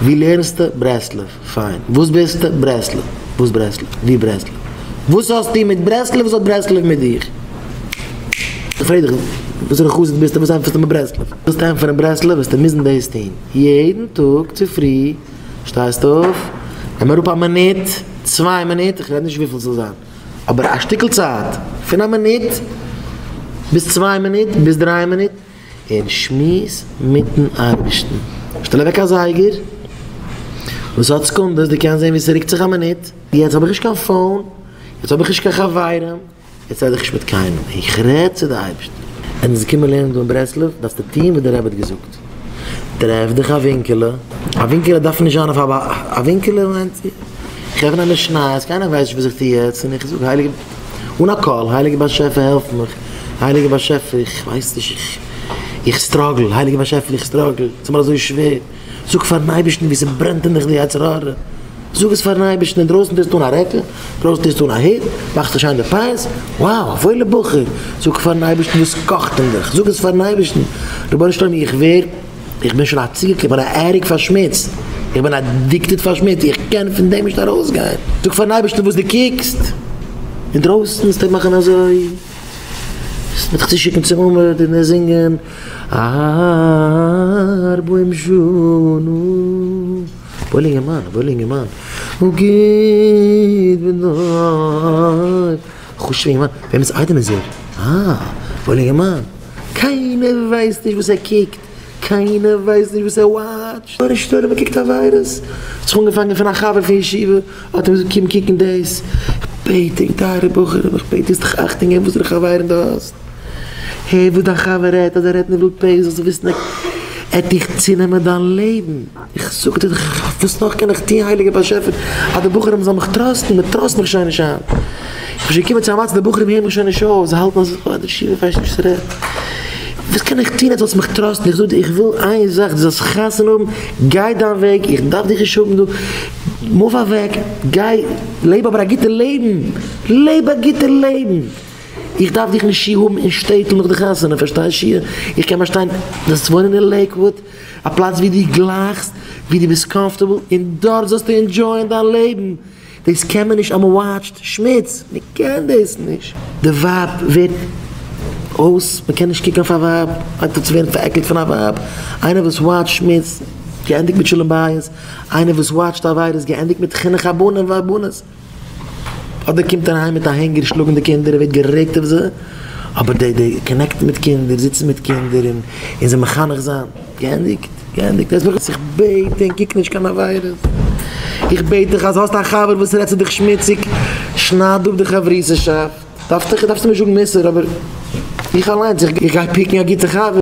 ווי לערנסטו? ברסלב. פיין. וואס ביסטו? ברסלב. וואס ברסלב? ווי ברסלב? וואס האסטו מיט ברסלב? וואס האט ברסלב מיט דיך? איך פרעג דיך, וואסערע חסיד ביסטו? וואס ענטפערסטו מיר ברסלב? ווילסט ענטפערן ברסלב וועסטו מוזן דאס טון. יעדן טאג צופרי שטייסטו אויף, נעם אראפ א מינוט, צוויי מינוט, איך רעד נישט וויפיל ס'זאל זיין, אבער א שטיקל צייט, פון א מינוט ביז צוויי מינוט, ביז דריי מינוט, און שמועס מיטן אייבערשטן. שטעל אוועק א זייגער וואס האט סעקונדעס, דו קענסט זען ווי ס'רוקט זיך א מינוט. יעצט האב איך נישט קיין phone, יעצט האב איך נישט קיין חברים, יעצט רעד איך נישט מיט קיינעם, איך רעד צו די אייבערשטער. ווען דו זאלסט קומען לערנען דא אין ברסלב, דארפסטו טון וואס דער רבי האט געזאגט. טרעף דיך א ווינקעלע, א ווינקעלע דארף נישט זיין אויף א, א ווינקעלע מיינט איך עפן א משניות, קיינער ווייסט נישט וואס איך טו יעצט, און איך זאג הייליגע, אן א קול, הייליגער באשעפער העלף מיך, הייליגער באשעפער איך ווייס נישט, איך איך struggle, הייליגער באשעפער איך struggle, ס'איז מיר אזוי שווער, זאג פארן אייבערשטן ווי ס'ברענט אין דיך די יצר הרע, זאג עס פארן אייבערשטן, אינדרויסן טוסטו אן א רעקל, אינדרויסן טוסטו אן א הוט, מאכסט דיך שיין די פאות, wow, א וואוילע בחור, זאג פארן אייבערשטן וואס קאכט אין דיך, זאג עס פארן אייבערשטן, רבונו של עולם איך ווער, איך בין שוין א צוגעקליבענע addict פאר שמוץ, איך בין addicted פאר שמוץ, איך קען פון דעם נישט ארויסגיין. זאג פארן אייבערשטן וואס דו קוקסט אינדרויסן, וועסטו מאכן אזוי, וועסט מיך צושיקן צום עמוד און זינגען ארבעים שנה, וואוילע אינגערמאן, וואוילע אינגערמאן, אגיד בנוי, חשוב'ע אינגערמאן, וועמענס איידעם איז ער? אה, וואוילע אינגערמאן. קיינער ווייסט נישט וואס ער קוקט, קיינער ווייסט נישט וואס ער watch ט, נאר נישט נאר מען קוקט עבירות, האט זיך אנגעפאנגען פון א חבר פון ישיבה, האט אים געזאגט קום קוקן דאס, איך בעט ענק טייערע בחורים, איך בעט דיר זיך אכטונג געבן וואסערע חברים דו האסט, הער וואס דיין חבר רעדט, אז ער רעדט ניבול פה זאלסטו וויסן ער עט דיך צונעמען דיין לעבן. איך זאג דיר, וואס נאך קען איך טון הייליגער באשעפער אז די בחורים זאלן מיך trust ן, מען trust מיך שוין נישט היינט, איך בין שוין געקומען צו א מצב די בחורים הערן מיך שוין נישט אויס, זיי האלטן אז אה דער שיעור ווייסט נישט וואס ער רעדט, וואס קען איך טון אז דו זאלסט מיך trust ן, איך זאג דיר איך וויל איין זאך דו זאלסט חתונה האבן, גיי דיין וועג, איך דארף דיך נישט האבן דא, move אוועק, גיי לעב אבער א גוטע לעבן, לעב א גוטע לעבן. איך דארף דיך נישט שי' האבן אין שטעטל נאך די חתונה, פארשטייסט שי'? איך קען באשטיין זאלסט וואוינען אין לעיקוואוד, א פלאץ ווי דו גלייכסט, ווי דו ביסט comfortable, און דארט זאלסטו enjoy ען דיין לעבן. דאס קען מען נישט אז מען watch ט שמוץ, מען קען דאס נישט. די ווייב ווערט אויס, מען קען נישט קוקן אויף א ווייב, הייבט אן צו ווערן פארעקלט פון א ווייב, איינער וואס watch ט שמוץ, געענדיגט מיט שלום בית, איינער וואס watch ט עבירות, געענדיגט מיט חינוך הבנים והבנות. אדער קומט ער אהיים מיט א הענגער שלאגן די קינדער און ווערט גערעגט אויף זיי, אבער די די connect ן מיט קינדער, זיצן מיט קינדער און און זיי מחנך זיין, געענדיגט, געענדיגט, עס מיך איך בעט ענק קוק נישט קיין עבירות, איך בעט דיך אז האסט א חבר וואס רעדט צו דיך שמוציג, שנייד אפ די חברותא'שאפט, דארפסט דיך דארפסט אים נישט זאגן מוסר אבער איך אליינס איך גיי pick ן א גוטע חבר.